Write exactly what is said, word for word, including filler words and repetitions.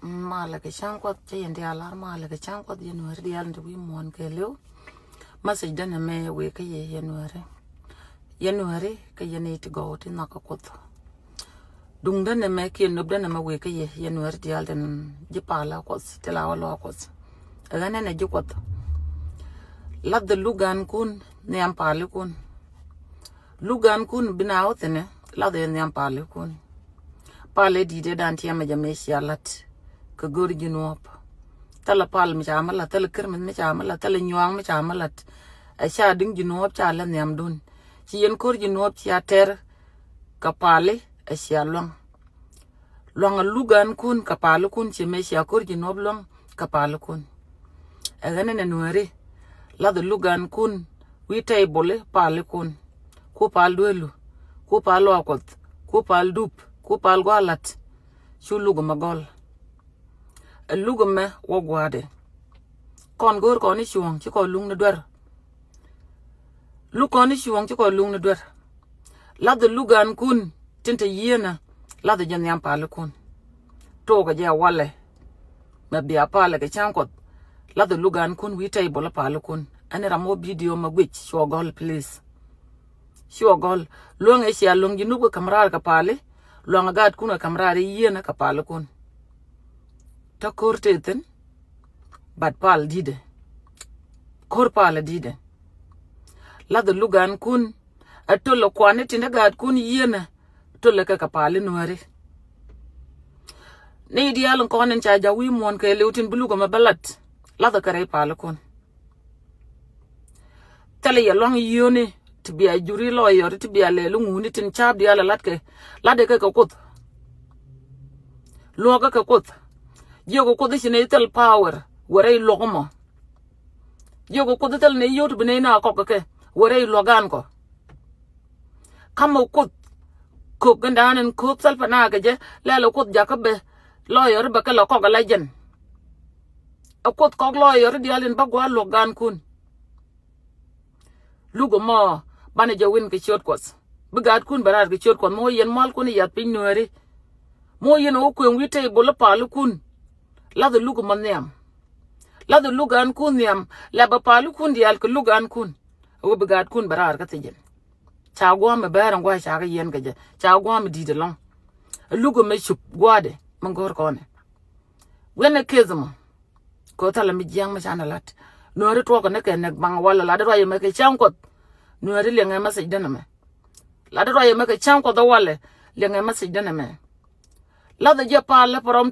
Malɛ kɛ cäŋ Kuɔth, cä yɛn diaal lar malɛ kɛ cäŋ Kuɔth, yɛn Nuääri diaal ni ti wi̱i̱ muɔ̱ɔ̱n kɛɛliw. Message dänɛ mɛ wëë kä yɛ yɛn Nuääri. Yɛn Nuääri kä yɛn i̱ ti gɔw ti nhɔk kä Kuɔth. Duŋ dänɛ mɛ kiɛ nöp dänɛ mɛ wëë kä yɛ yɛn Nuääri diaal tin ji̱ palä Kuɔth, ti la wä lɔa Kuɔth. Ɛ ɣän ɛnɛ ji̱ Kuɔth. Lath dhɛ luk gaankun nhiam palikun. Luk gaankun bi na wä thi̱nɛ, lath dhɛ nhiam palikun. Pal ɛ di̱i̱t ɛ dan tiɛmɛ jɛ mëë cia la̱t kɛ go̱r ji̱ nuɔɔp. Thilɛ pal mi ca mi la̱t, thilɛ kärmith mi ca mi la̱t, thilɛ nyuaŋ mi ca mi la̱t. Ɛ ca di̱ŋ ji̱ nuɔɔp ca lɛ nhiamdun. Ci yɛn ko̱r ji̱ nuɔɔp cia tɛr kɛ pali ɛ cia luaŋ. Luaŋ ɛ luk gaankun kɛ palikun, ci mëë cia ko̱r ji̱ nuɔɔp luaŋ kɛ palikun. Ɛ ɣän ɛnɛ Nuääri, lath ɛ luk gaankun wi̱i̱ tɛy boli palikun. Ku pal duelu, ku pal lɔa Kuɔth, ku pal dup, ku pal gua̱a̱ la̱t. Cu luk ɛmɛ gɔl. Ɛ luk ɛmɛ wä gua̱a̱dɛ. Kɔn go̱o̱r kɔn i̱ cuɔ̱ɔ̱ŋ ci kɔn luŋni duer. Luk kɔn i̱ cuɔ̱ɔ̱ŋ ci kɔn luŋni duer. Lath ɛ luk gaankun tin te yieenä, lath ɛ jɛ nhiam palikun. Tokɛ jɛ walɛ. Mɛ bia palɛ kɛ cäŋ Kuɔth. Lath ɛ luk gaankun wi̱i̱ tɛy boli palikun. Ɛn ram wä video mɛ guic, cuɔ gɔl, please. Cuɔ gɔl. Luäŋ ɛ cia luäŋ ji̱ nup kɛ ka̱m raar kɛ pali. Luaŋ ɛ gaatkun kɛ ka̱m raar i̱ yieenä kɛ palikun. Te ko̱r te thi̱n. But pal di̱tdɛ. Ko̱r pal ɛ di̱tdɛ. Lath ɛ luk gaankun. Ɛ tolɛ kuani tin te gaatkun yieenä. Tolɛ kɛ kɛ pali Nuääri. Ni diaal in kɔn in ca ja̱ wi̱i̱ muɔ̱ɔ̱n kɛɛliw tin bi luk ɛmɛ bä la̱t. Lath ɛ kɛ rɛy palikun. Thilɛ yɛ luaŋ yioni ti bia juri lɔyɔri ti bia lɛli ŋuni tin ca̱a̱p diaal ɛ la̱t kɛ. La̱t ɛ kɛ kɛ Kuoth. Luɔ̱kä kɛ Kuoth. Jiökɛ Kuoth i̱ ci nɛy thil power wä rɛy luɔ̱k ɛmɔ. Jiökɛ Kuoth i̱ thil nɛy yio̱w ti bi nɛy na kɔk kɛ kɛ wä rɛy luɔ̱k gaankɔ. Ka̱mɛ Kuoth. Köök gɛndan in köök thil pa na kɛ jɛ lɛl ɛ Kuoth jakä bɛ lɔyɔri bɛ kɛ lɛ kɔk ɛ la jɛn. Ɛ Kuoth kɔk lɔyɔri diaal in bä gua̱a̱ luɔ̱k gaankun. Luk ɛmɔ banɛ jɛ win kɛ ciöt Kuɔth. Bi gaatkun bɛ raar kɛ ciöt Kuɔth. Mɔ yɛn mualkun i̱ yath piny Nuääri. Mɔ yɛn ɛ wä kuëŋ wi̱i̱ tɛy boli palikun. Lath ɛ luk ɛmɔ nhiam. Lath ɛ luk gaankun nhiam. Lɛ bɛ palikun diaal kɛ luk gaankun. Ɛ wä bi gaatkun bɛ raar kä thi̱ji̱n. Ca gua̱a̱mɛ bɛɛr ɛn gua̱a̱ ca kɛ yɛn kɛ jɛ. Ca gua̱a̱mɛ di̱i̱t ɛlɔ̱ŋ. Ɛ luk ɛmɛ cup gua̱a̱dɛ mi go̱o̱r kɔnɛ. Guiɛnɛ keth ɛmɔ. Kɛ ɣöö thilɛ mi jiääk mi canɛ la̱t. Nuääri tuɔɔkɛ ni kɛ nɛk baŋ walɛ latdɛ ruac ɛmɛ kɛ cäŋ Kuɔth. Nuääri liɛŋɛ message dänɛ mɛ. Latdɛ ruac ɛmɛ kɛ cäŋ Kuɔth ɛ walɛ liɛŋɛ message dänɛ mɛ. Lathɛ jɛ palɛ pɛ rɔm